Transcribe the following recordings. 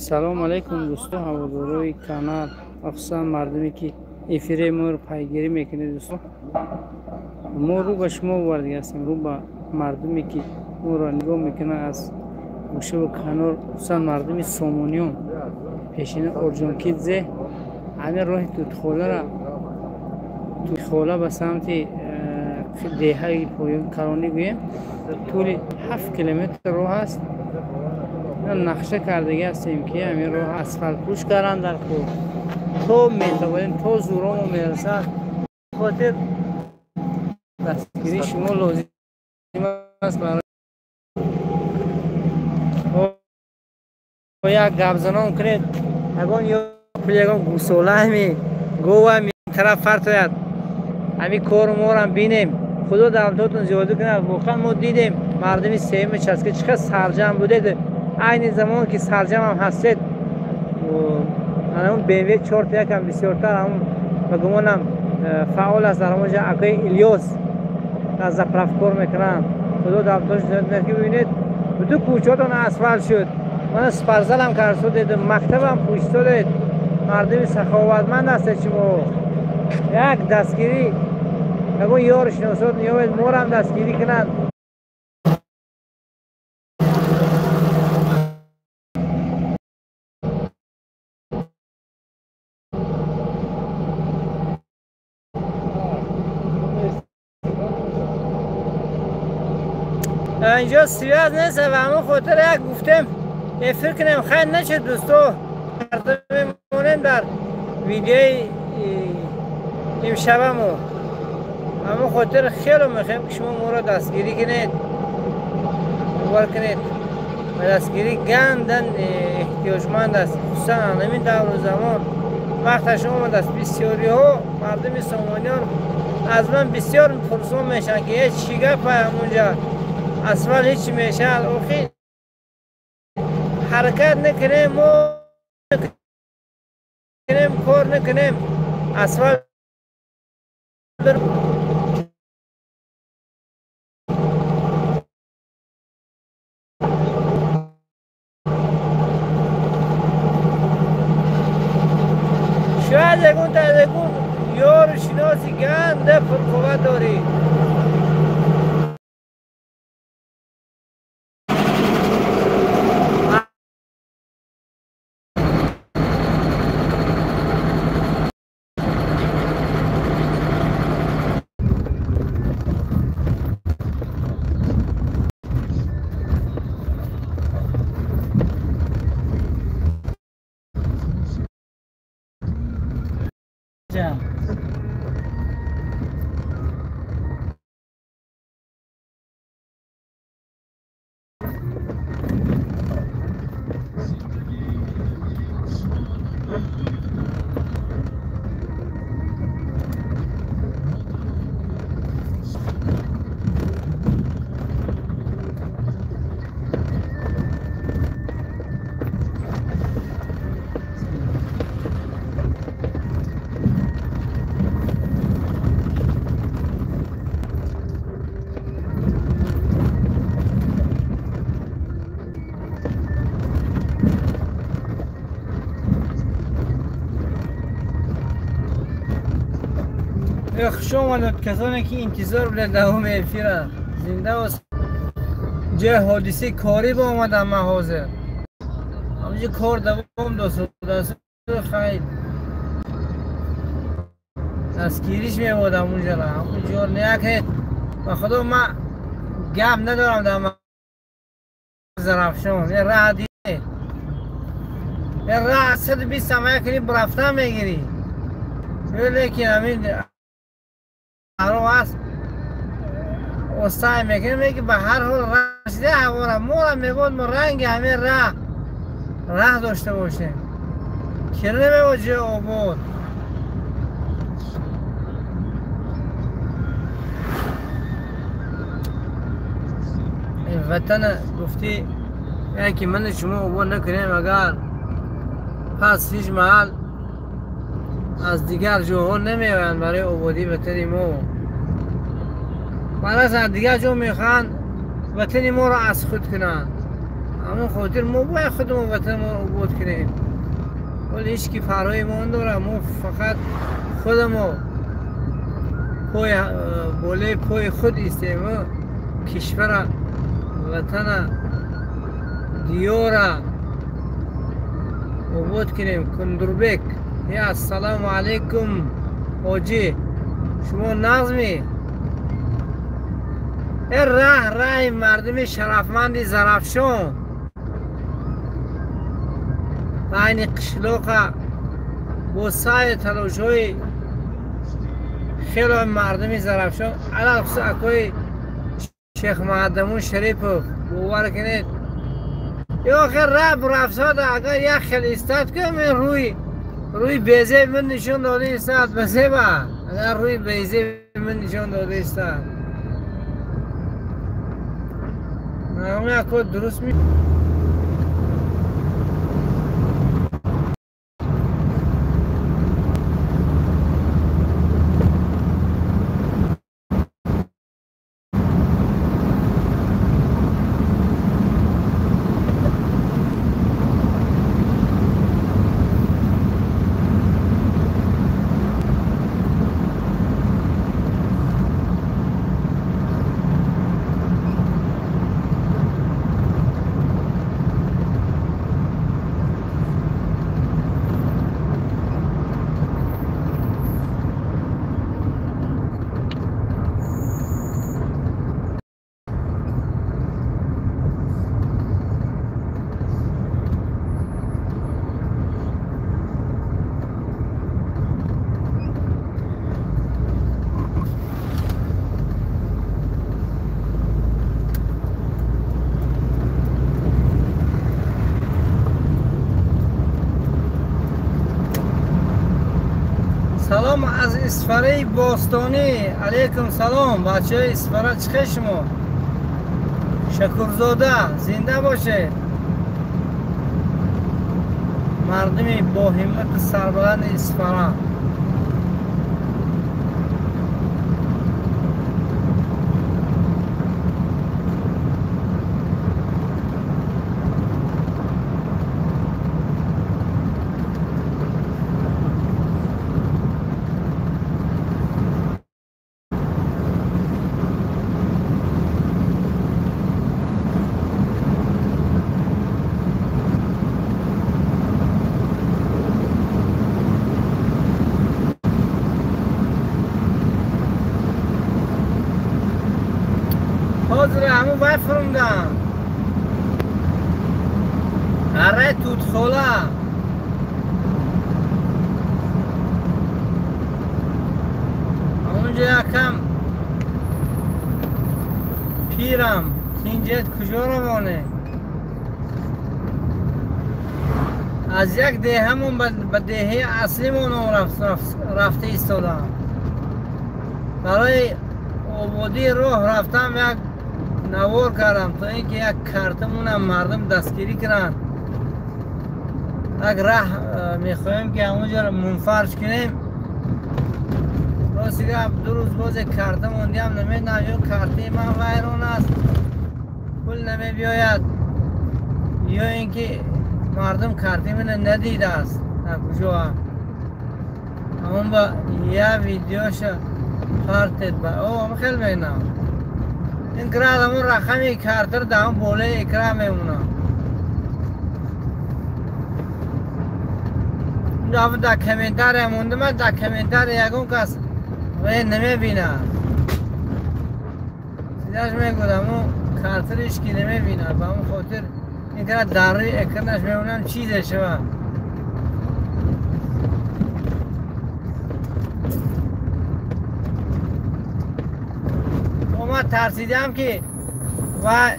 Салом алейкум дӯсто, ҳаводорои канал, махсусан мардуме ки эфири моро пайгирӣ мекунед. Дӯсто, мо рӯ ба шумо оварда ҳастем, рӯ ба мардуме ки моро нигоҳ мекунанд аз гӯшаву канор, хусусан мардуми Сомониён, пешина Орҷонкидзе. Ҳамин роҳи Тутхоларо, Тутхола ба самти деҳаи поён Калонӣ гӯем, тӯли 7 километр роҳ аст. Нақша кардагӣ ҳастем ки ҳамин роҳ асфалтпӯш карданд дар кӯҳ, то метавонем, то зӯромо мерасад. Хотир дастгирии шумо лозим аст. Барои як гапзанон кунед, ягон ё пул, ягон гусола ҳами говами тараф фартояд, ҳамин кору морам бинем. Худо давлатотон зиёда кунад. Воқеан мо дидем мардуми сеюми участка чӣ қадр сарҷам будед. Айни замон ки сарҷамам ҳастед, ҳамун БМВ 4 якам бисёртар ҳамун ба гумонам фаъол аст. Дар ҳамон ҷо акои Илёс дар заправка кор мекунанд. Худо давлатош зиёд кунад ки бибинед, бутун кӯчаотон асфалт шуд. Мана спортзалам кардед, мактабам пӯшидодед. Мардуми саховатманд ҳастед шумо. Як дастгирӣ, ягон ёру шиносот ниёбед, морам дастгирӣ кунанд. Инҷо связ нест ва ҳамон хотир як гуфтем эфир кунем. Хайр нашуд дӯсто, мемонем дар видеои имшабамо. Ҳамон хотир хеле мехоҳем ки шумо моро дастгирӣ кунед, бовар кунед, ба дастгирӣ гандан эҳтиёҷманд аст, хусусан ҳамин давру замон вақташ омадааст. Бисёриҳо мардуми Сомониён аз ман бисёр пурсон мешаванд ки ҳеҷ чӣ гапа ҳамонҷа асфалт ҳеҷ мешавад. Охир ҳаракат накунем, мо накунем, кор накунем, асфалт шояд ягон та ягон ёру шиноси ганда пурқувват дорӣ. Хуш омадед касоне ки интизор будед давоми эфира. Зинда ва ҷои ҳодисаи корӣ ба омадам ман ҳозир. Ҳаминҷо кор давом дошт, хайр дастгириш мебодам унҷора. Ҳамунҷо якед ба худо ман гап надорам дар Зарафшон. Е раҳ дидед, е раҳ 120 самая кунӣ рафтан мегирӣ. Лекин ҳамин роҳ аст, осай мекунем, ки ба ҳар ҳол расида ҳавора мора мебод, мо ранги ҳамин раҳ дошта бошем. Чиро намебод ҷои обод. Ватана гуфтӣ яке мани шумо обод накунем, агар пас ҳеҷ маҳал аз дигар ҷоҳо намеоянд барои ободии ватани мо. Барас аз дигар ҷо мехоҳанд ватани моро аз худ кунанд. Ҳамон хотир мо бояд худамон ватанамон обод кунем. Вале ҳеч ки фарҳои мо надорад, мо фақат худамо пой болои пои худ истем, кишвара, ватана, диёра обод кунем. Кундурбек, я ассалому алайкум ҳоҷӣ, шумо нағзмӣ? Э раҳ раҳи мардуми шарафманди Зарафшон байни қишлоқа бо саъю талошҳои хеле мардуми Зарафшон, алалхусус акои Шех Муқаддамун Шарипов, бовар кунед, ё охир раб рафсода агар як хел истад кунам, рӯи безеб ман нишон дода истад, ба зеба агар рӯи безеб ман нишон дода истад, ако дуруст ми. Салом аз Исфараи бостонӣ. Алайкум салом, бачаҳои Исфара, чӣ хел шумо? Шакурзода, зинда бошед. Мардуми боҳиммату сарбаланди Исфара. ҳозир ҳамун вай фурумдам, арраи тутхола. Ҳамунҷо якам пирам тинҷет куҷо равоне? Аз як деҳамон ба деҳаи аслимон рафта истодам. Барои ободии роҳ рафтам, як навор кардам, то ин ки як картамонам мардум дастгирӣ кунанд. Як раҳ мехоҳем ки ҳамонҷоро мунфарш кунем. Рости гап, 2 рӯз бозе карта мондиам, намедонам ё картаи ман вайрон аст, пул намебиёяд, ё ин ки мардум картаи мана надидааст дар куҷоам. Ҳамон ба я видеоша партед ба о хел менам. Ин крал ҳамон рақами картаро дар ҳамон болои экран мемонам. Дар комментария мондам, дар комментария ягон кас вай намебинад. Чизаш мегӯяд, ҳамон картаро ҳеч ки намебинад. Ба ҳамон хотир ин кара дар рӯи экранаш мемонам, чизе шавад. Ман тарсидам ки вай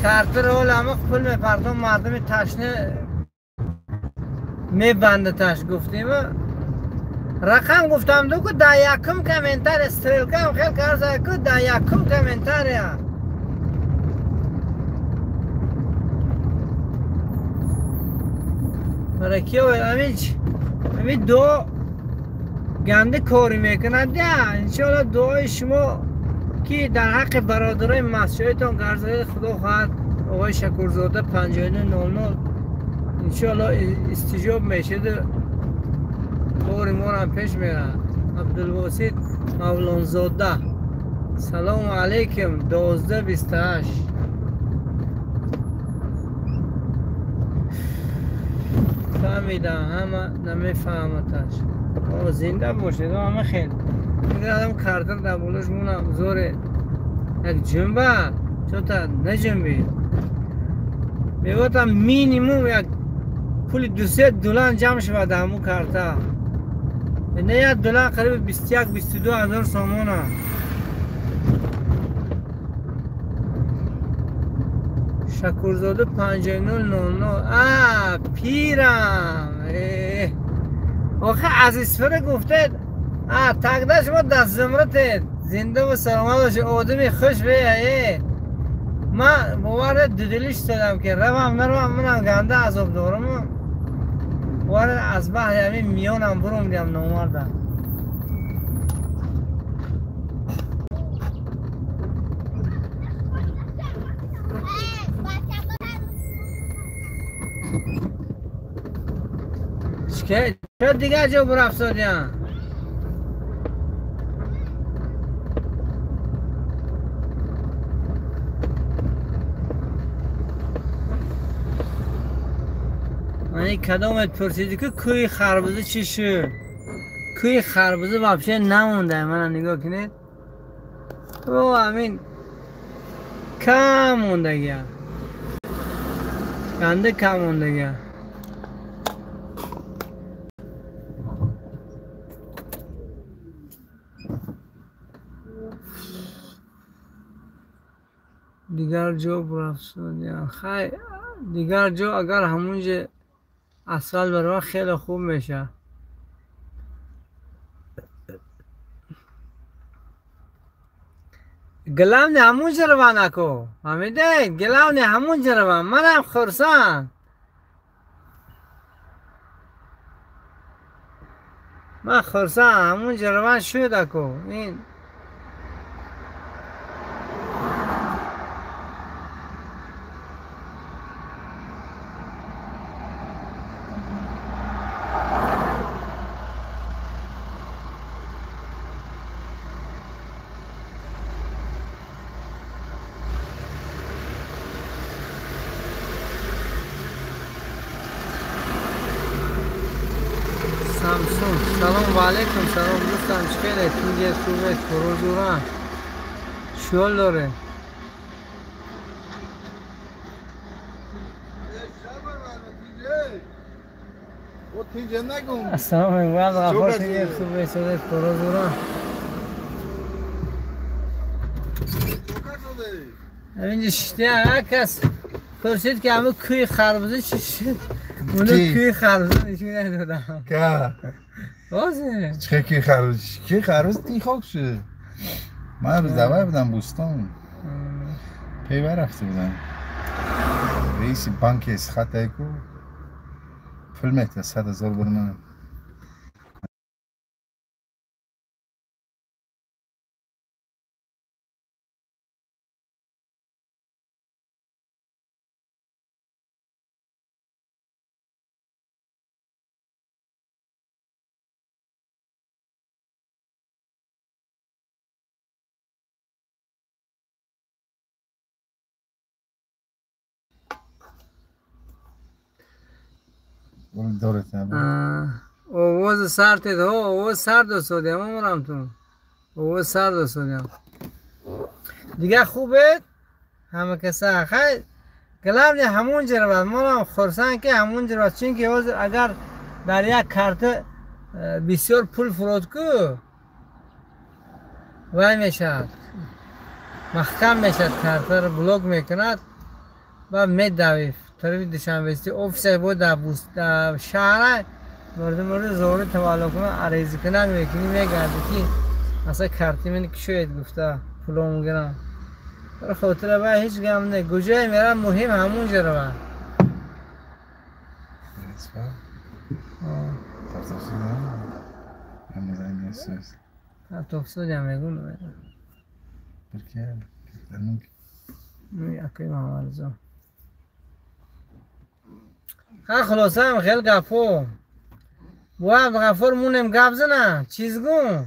картаро ҳоло ҳама пул мепартом, мардуми ташна мебандаташ гуфтем. Рақам гуфтам ду ку дар якум комментария стрелкаам хел карда ку дар якум комментария. Баракиё ами дуо ганди корӣ мекунад. Иншоалло дуои шумо ки дар ҳаққи бародарои масҷидтон гарзаи Худо хоҳад آقای شکرزاده 5900 انشالله استجاب میشه کار ما هم پیش میره. عبدالواسط مولانزاده سلام علیکم 1228. فهمیدم همه نمیفهمتش. زنده باشید همه خیلی این آدم کارتر در بولش مونم زوره یک جنبه چون نجنبی میگفتم مینیموم یک پول $200 جمع شود در همون کارتا. نه $1 قریب 21-22 هزار سامانه. شکرزاده 5999. پیرم آخه از اسفره گفته تقده شما دست زمرتید زنده و سلامت باشه آدمی خوش بیه. من باور دودلیش دادم که روم نروم منم گنده عذاب دارم. باور از بحر همین میانم بروم دیم نامردم. چه دیگه جا برفت سادیان؟ من کدامت پرسیدی که کوی خربزه چی شد؟ کوی خربزه вообще نمونده. من نگاه کنید او همین کم موندگی گنده کم موندگی. دیگر جا برفت خیلی دیگر جا اگر همونجا اصل برای خیلی خوب میشه. گلام نه همونجا رو نکو فهمیده؟ گلام نه همونجا رو منم خرسان. من خرسان همونجا رو شده کو این سلام علیکم. سلام دوستان چخیره تونجه صوبه پروزوران شیول داره. السلام علیکم غفار تونجه صوبه صوبه پروزوران همینجا شده هر کس پرسید که همه کوی خربزه چی شد؟ اونو کوی خربزه نشون ندادم که بازه چه کی خربزه؟ کی خربزه تی خاک شده. من روز اول بودم بوستان پیور رفته بودم رئیس بانک اسخط ایکو پول میته 100,000 بر من. آواز سرد ها آواز سرد سودیم عمرم تو آواز سرد سودیم دیگه خوبه همه کسا خیلی گلاب نه همون جربات ما خرسان که همون جربات چون که اگر در یک کارت بسیار پول فرود کو وای میشد محکم میشد کارت رو بلاک میکند و میدوی طرف دوشنبه افیس بود در شهر مردم رو زور توالو کنه عریض کنن میکنی میگرده که اصلا کارتی من کشوید گفته پولو میگیرم برای خاطر باید هیچ گم نه کجای میرم مهم همون جربه تفسیر میگم Perché? Qui mamma. Ха хулосам хел гапо. Бо Абдуғаффор мунем гап зана, чиз гум.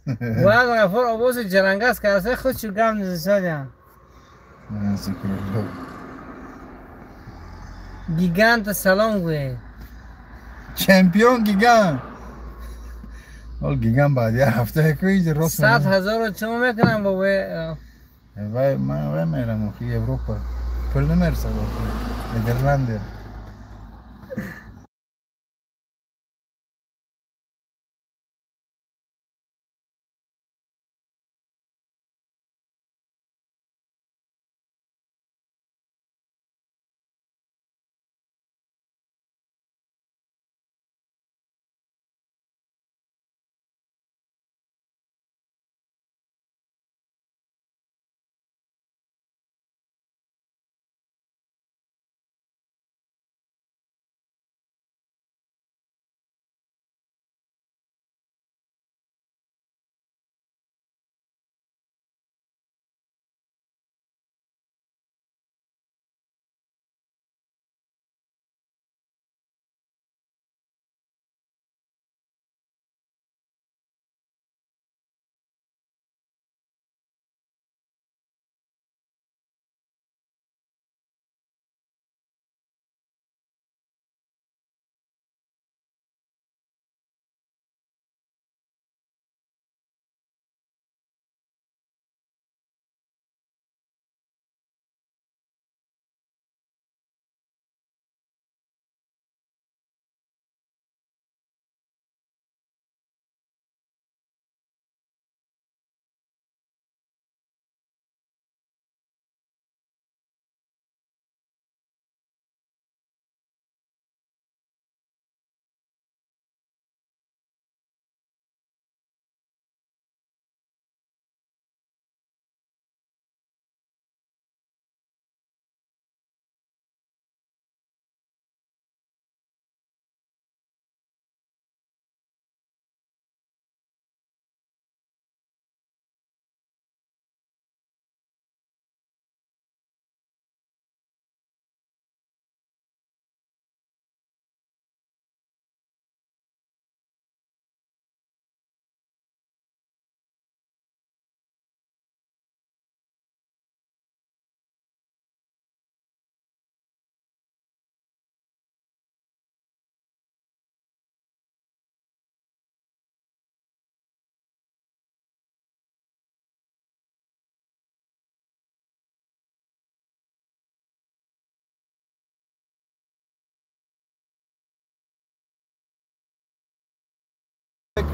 Бо Абдуғаффор овози ҷарангаз карда, худ чу гап низисодям. Гиганта салом гӯед. Чемпион гигант. Ол гигант баъд як ҳафта ку инҷа рост 100 000 чӣ мекунам бобо? Вай ман вай мерам охи Европа. Пул намерасад охи. Нидерландия.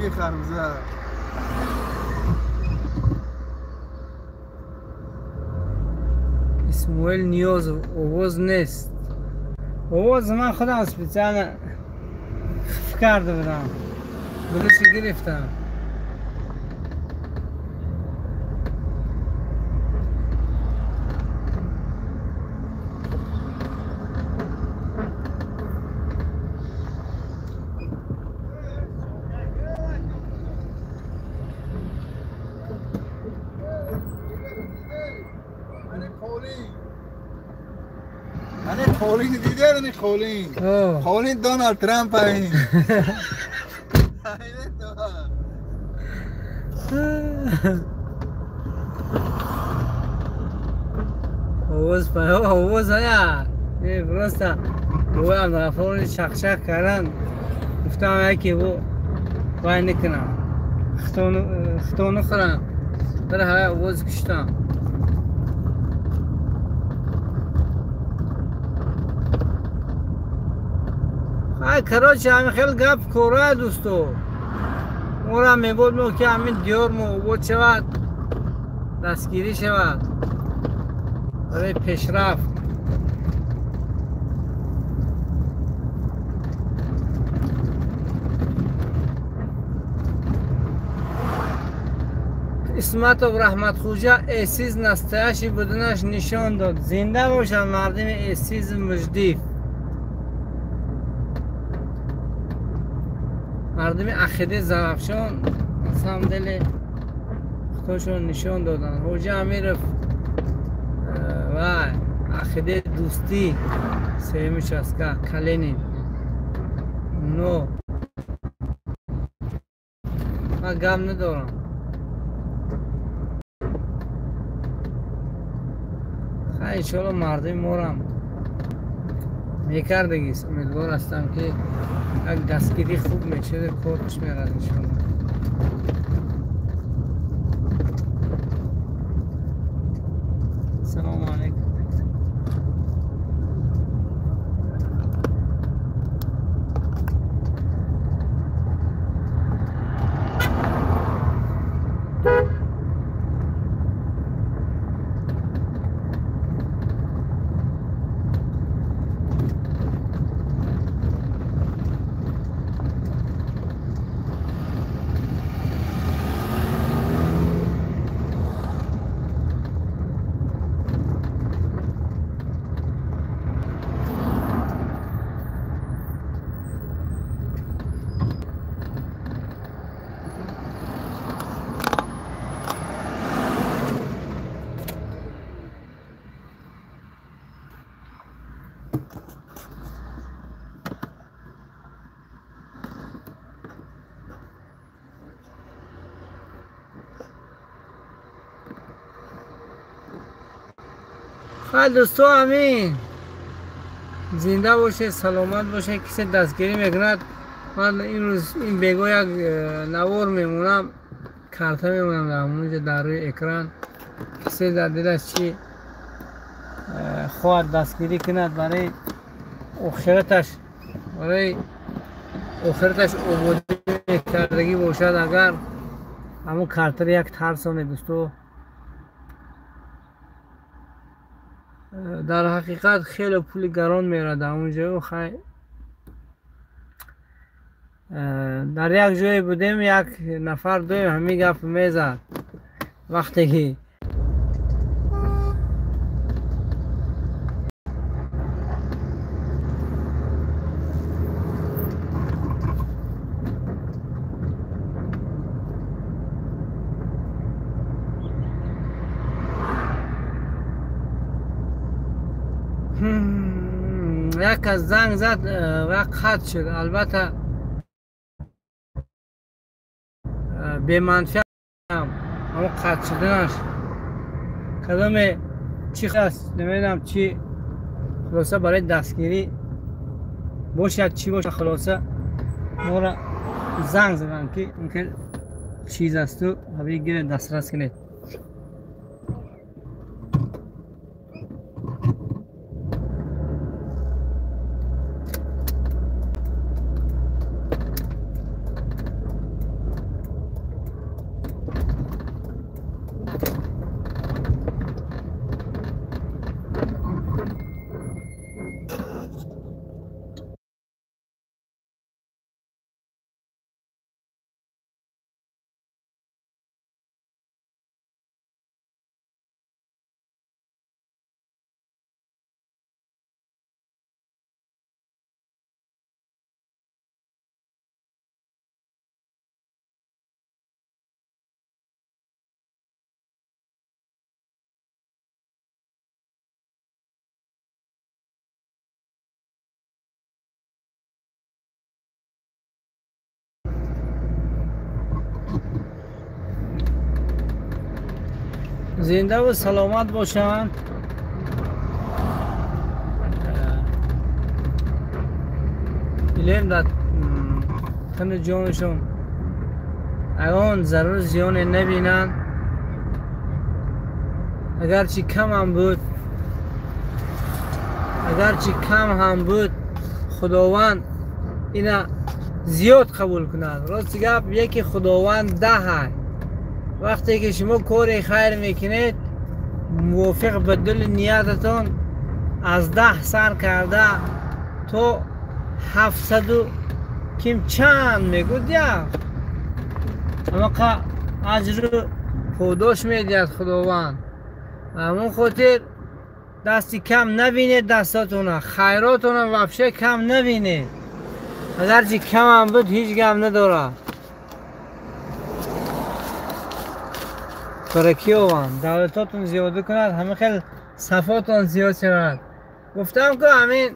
خربزه. Исмоил Ниёзов овоз нест. Овоз ман худам специально карда будам. Билиши гирифтам. خولین دیدن خولین خولین دونالد ترامپ این овоз ая просто боям дафори чақчақ кардан гуфтам яке бу вай накунам хитону хӯрам бира ҳая овоз куштам. Ай короче ҳамин хел гап кора дӯсто. Ора мебод мо ки ҳамин диёр мо обод шавад, дастгирӣ шавад барои пешрафт. Исматов Раҳматхӯҷа эсиз настоящий буданаш нишон дод. Зинда бошад мардими эсизи муждиф. Мардуми ақидаи Зарафшон на самом деле худошон нишон доданд. Ҳоҷа Амиров ва ақидаи дӯстӣ Сеюм участка Калинин. Но ман гап надорам. Хай, иншоалло мардуми морам мекардагист. Умедвор ҳастам, ки як дастгирӣ хуб мешуд, кор пеш мерад иншоалло. Салому алайкум. Хай дӯсто, амин, зинда бошед, саломат бошед. Кисе дастгирӣ мекунад, ман имрӯз ин бего як навор мемонам, карта мемонам дар ҳамонҷо дар рӯи экран. Кисе дар дилаш чӣ хоҳад дастгирӣ кунад, барои охираташ, барои охираташ ободӣ мекардагӣ бошад, агар ҳамон картаро як тарсонед, дӯсто. Дар ҳақиқат хеле пули гарон мерад дар он ҷо. Хай, дар як ҷое будем, як нафар доим ҳамин гап мезад, вақте ки як кас занг зад ва қатъ шуд. Албатта, беманфиат ҳамон қатъ шуданаш, кадоме чӣ аст, намедонам чӣ. Хулоса, барои дастгирӣ бошад, чӣ бошад, хулоса моро занг заданд, ки инхел чиз асту ҳави гиред, дастрас кунед. Зинда ва саломат бошанд. Илем дар тани ҷонашон ягон зарур зиёне набинанд, агарчи камам буд, агарчи кам ҳам буд, Худованд ина зиёд қабул кунад. Рости гап, яке Худованд даҳай. Вақте ки шумо кори хайр мекунед, мувофиқ ба дили ниятатон, аз 10 сар карда то 700 ким чанд мегӯд, як амақа аҷру подош медиҳад Худованд. Ҳамон хотир дасти кам набинед, дастотона, хайротона вообще кам набинед. Агарчи камам буд, ҳеҷ гап надорад. Баракӣ ованд, давлатотон зиёда кунад, ҳама хел сафотон зиёд шавад. Гуфтам, ку ҳамин.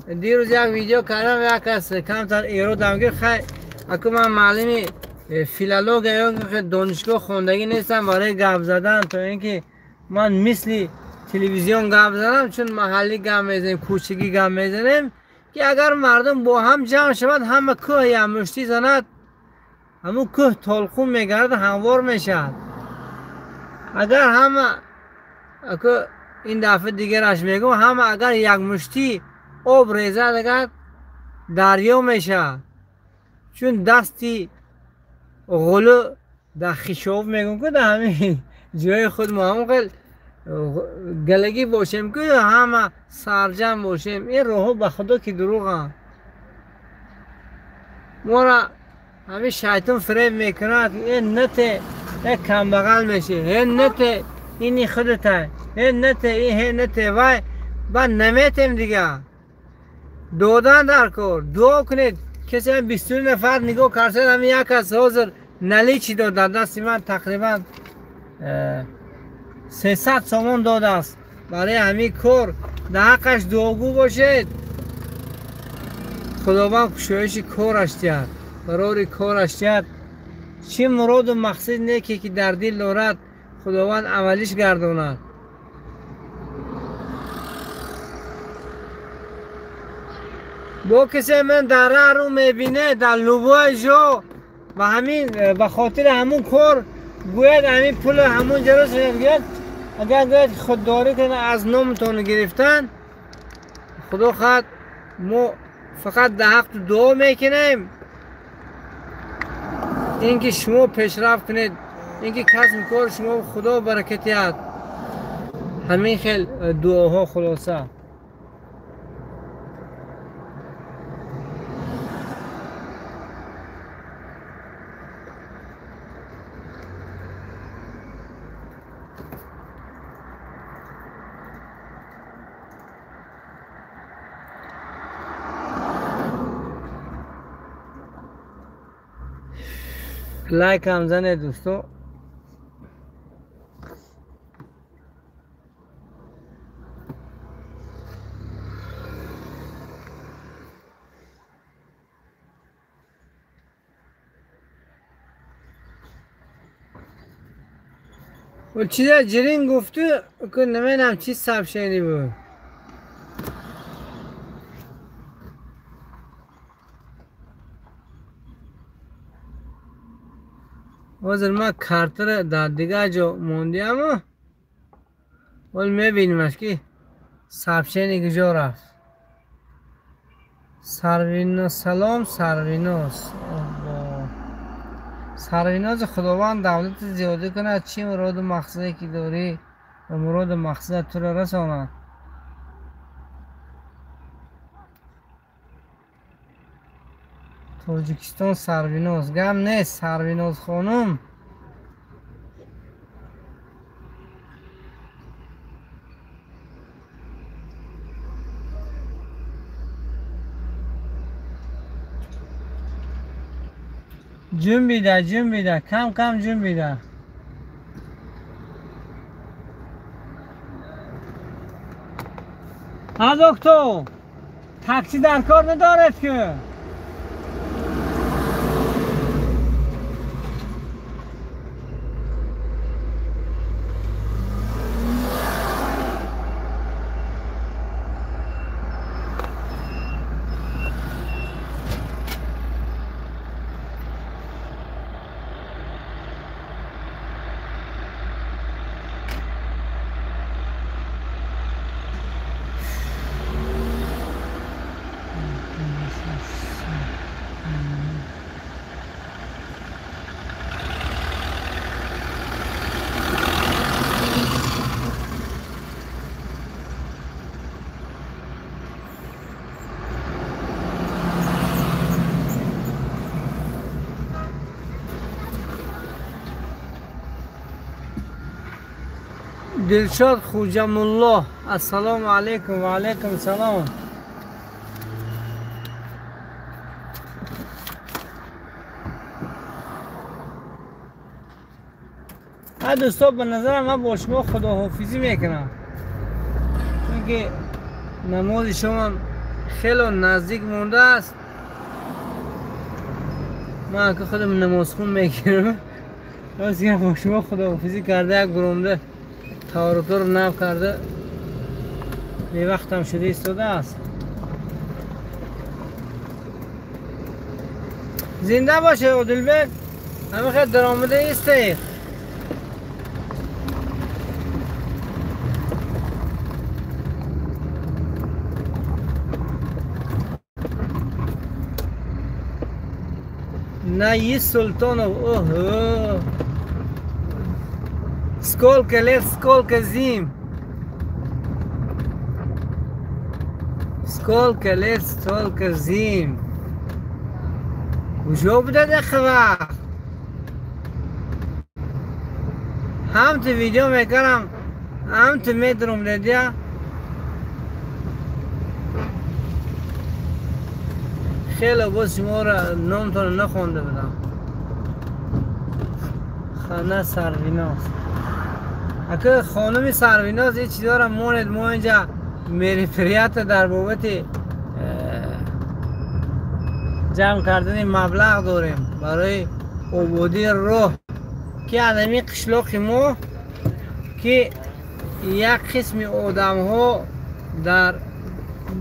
Дирӯз як видео кардам, як кас камтар эродам гирифт. Хай, аку ман муаллими филология ё донишгоҳ хондагӣ нестам барои гап задан, то ин ки ман мисли телевизион гап занам, чун маҳаллӣ гап мезанем, кӯчагӣ гап мезанем, ки агар мардум бо ҳам ҷамъ шавад, ҳама кӯҳ якмуштӣ занад, ҳамун кӯҳ толқун мегардад, ҳамвор мешавад. Агар ҳама, аку ин дафъа дигараш мегӯм, ҳама агар якмуштӣ об резад, агар дарё мешавад. Чун дасти ғулу дар хишоб мегӯм, ку дар ҳамин ҷои худ мо ҳамон хел галагӣ бошем, ку ҳама сарҷам бошем. Ин роҳҳо ба худо ки дурӯғанд. Мора ҳамин шайтон фиреб мекунад, э нате, э камбағал мешӣ, э нате, ини худата, э нате, э нате, вай баъд наметем дигар. Додан дар кор, дуо кунед. Касе 22 нафар нигоҳ кард, ҳамин як кас ҳозир наличи дод дар дасти ман, тақрибан 300 сомон додааст барои ҳамин кор. Дар ҳаққаш дуогӯ бошед, Худованд кушоиши кораш диҳад, барори кораш диҳад. Чӣ муроду мақсад неке ки дар дил дорад, Худованд амалиш гардонад. Бо касе ман дар раҳ рӯ мебине, дар любой ҷо, ба ҳамин ба хотири ҳамун кор гӯяд, ҳамин пул ҳамун ҷаро гӯяд, агар гӯяд худдорӣ кунад аз номтон гирифтан, худо хоҳад мо фақат дар ҳақту дуо мекунем, ин ки шумо пешрафт кунед, ин ки касбу кори шумо худо баракат диҳад. Ҳамин хел дуоҳо хулоса. Лайк ҳам занед дӯсто. Чиза ҷирин гуфту, ки намедонам чӣ сообщение буд. Ҳозир ман картара дар дигар ҷо мондиаму, ҳол мебинимаш ки сообщение куҷо рафт. Сарвино салом, Сарвиноз. Сарвинози Худованд давлати зиёдӣ кунад, чӣ муроду мақсаде ки дорӣ ба муроду мақсадат туро расонад. Тоҷикистон Сарвиноз. Гап нест, Сарвиноз хонум. Ҷунбида, ҷунбида, кам кам ҷунбида. Ҳа доктор, такси дар кор надоред ки? Дилшод Хуҷамуллоҳ, ассалому алайкум. Ва алайкум салом. ҳа дӯсто, ба назарам ман бо шумо худоҳофизӣ мекунам, чунки намози шомам хеле наздик мондааст. Ман ки худам намозхун мегирам. Рост гап бо шумо худоҳофизӣ карда, як буромда таворукро нав карда, бевақтам шуда истодааст. Зинда бошед Одилбек, ҳамин хел даромада истед. Наи Султонов, ого! Сколько лет, сколько зим! Сколько лет, столько зим! Куҷо буда хабар? Ҳам ту видео мекардам, ҳам ту медурум дедия. Хеле боз шуморо номтонро нахонда будам. Хана Сарвиноз. Ака хонуми Сарвиноз ин чизҳоро монед, мо инҷа мероприятие дар бобати ҷамъ кардани маблағ дорем барои ободии роҳ, ки аз ҳамин қишлоқи мо ки як қисми одамҳо дар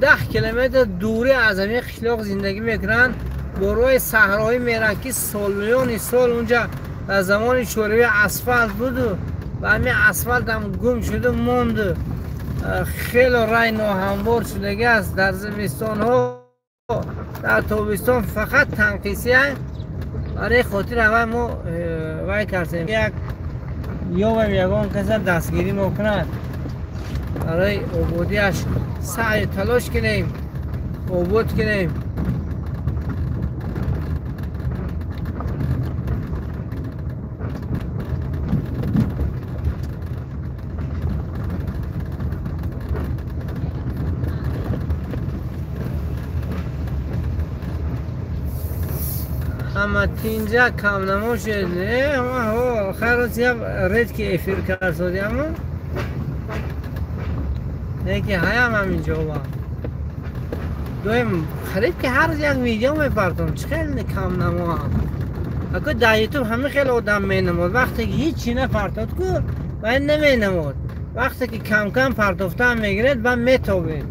10 километр дурӣ аз ҳамин қишлоқ зиндагӣ мекунанд, бо роҳи саҳроӣ меранд, ки солиёни сол унҷа дар замони шӯравӣ асфалт буду ва ҳамин асфалтам гум шуду монду. Хеле рай ноҳамвор шудагӣ аст. Дар зимистонҳо, дар тобистон фақат танқисия. Барои хотир аввал мо вай кардем, як ёвам ягон каса дастгирӣ мо кунад, барои ободиаш саъю талош кунем, обод кунем. Ҳама тинҷа камнамо шуд. Охир ред ки эфир кард содиаму не ки ҳаям ҳаминҷо ва доим қариб ки ҳар рӯз як видео мепартом. Чӣ хеле камнамоам. Ако дар ютуб ҳама хеле одам менамод, вақте ки ҳеҷ чи напартод ку вай наменамод. Вақте ки кам-кам партофтаам мегиред, ба метобед.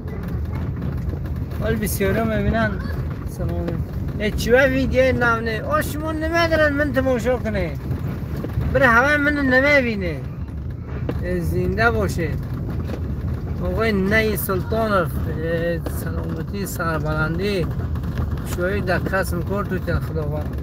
Ҳол бисёриҳо мебинанд салом чива видеои нав не, о шумо намедонед ман тамошо кунед, бире ҳаваи мана намебинед. Зинда бошед оғои Наи Султонов, саломатӣ, сарбаландӣ, хушоӣ дар касбу кор тутяд Худованд.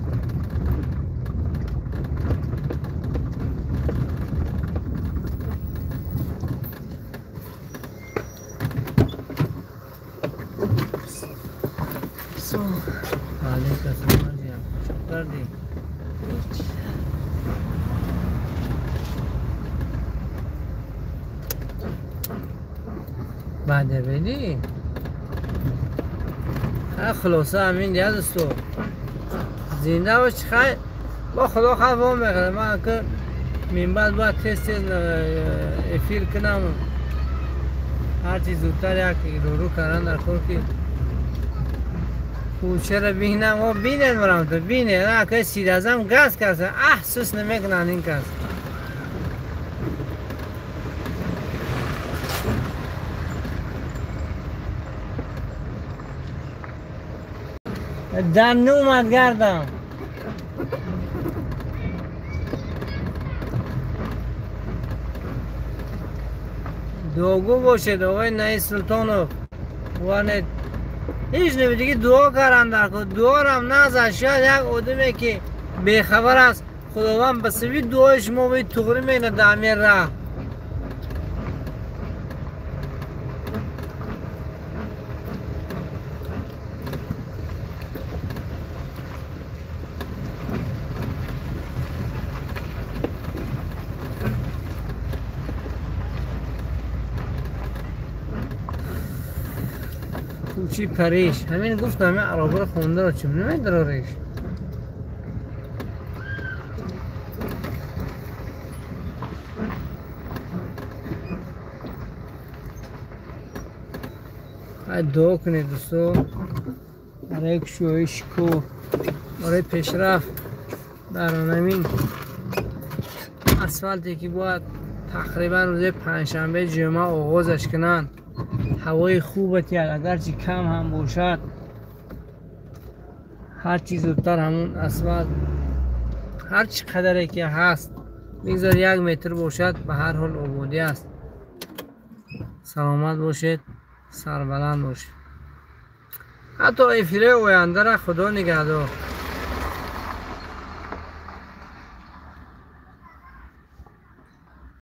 بعد بدی خلاصه همین دیگه دوستو زنده باش. خیر با خدا خواهم میخوره. من که من بعد باید تست افیر کنم، هرچی زودتر یک رو کردن در کار که کوچه رو بینم و بینن برام تو بینه نه که سید ازم گاز کرده احساس نمیکنن این کس. در نومد گردم. дуогӯ бошед оғои Наи Султонов. Ване ҳеҷ неми диги дуо кардан дар кор, дуорам назад. Шояд як одаме ки бехабар аст, Худованд ба сабаби дуои шумо вай туғрӣ мекунад дар ҳамин раҳ. کوچی پریش همین گفتم همین عرابه خونده رو چه نمیدرارش. Дуо кунед, дӯсто, барои кушоиши кор, барои пешрафт дар ҳамин асфалте, ки бояд тақрибан рӯзи панҷшанбе, ҷумъа оғозаш кунанд. Ҳавои хуб атияд, агарчи кам ҳам бошад. Ҳарчи зудтар ҳамун асфалт, ҳар чӣ қадаре ки ҳаст, бигзор 1 метр бошад, ба ҳар ҳол ободӣ аст. Саломат бошед, сарбаланд бошед. Ҳатто эфири ояндара Худо нигаҳдор.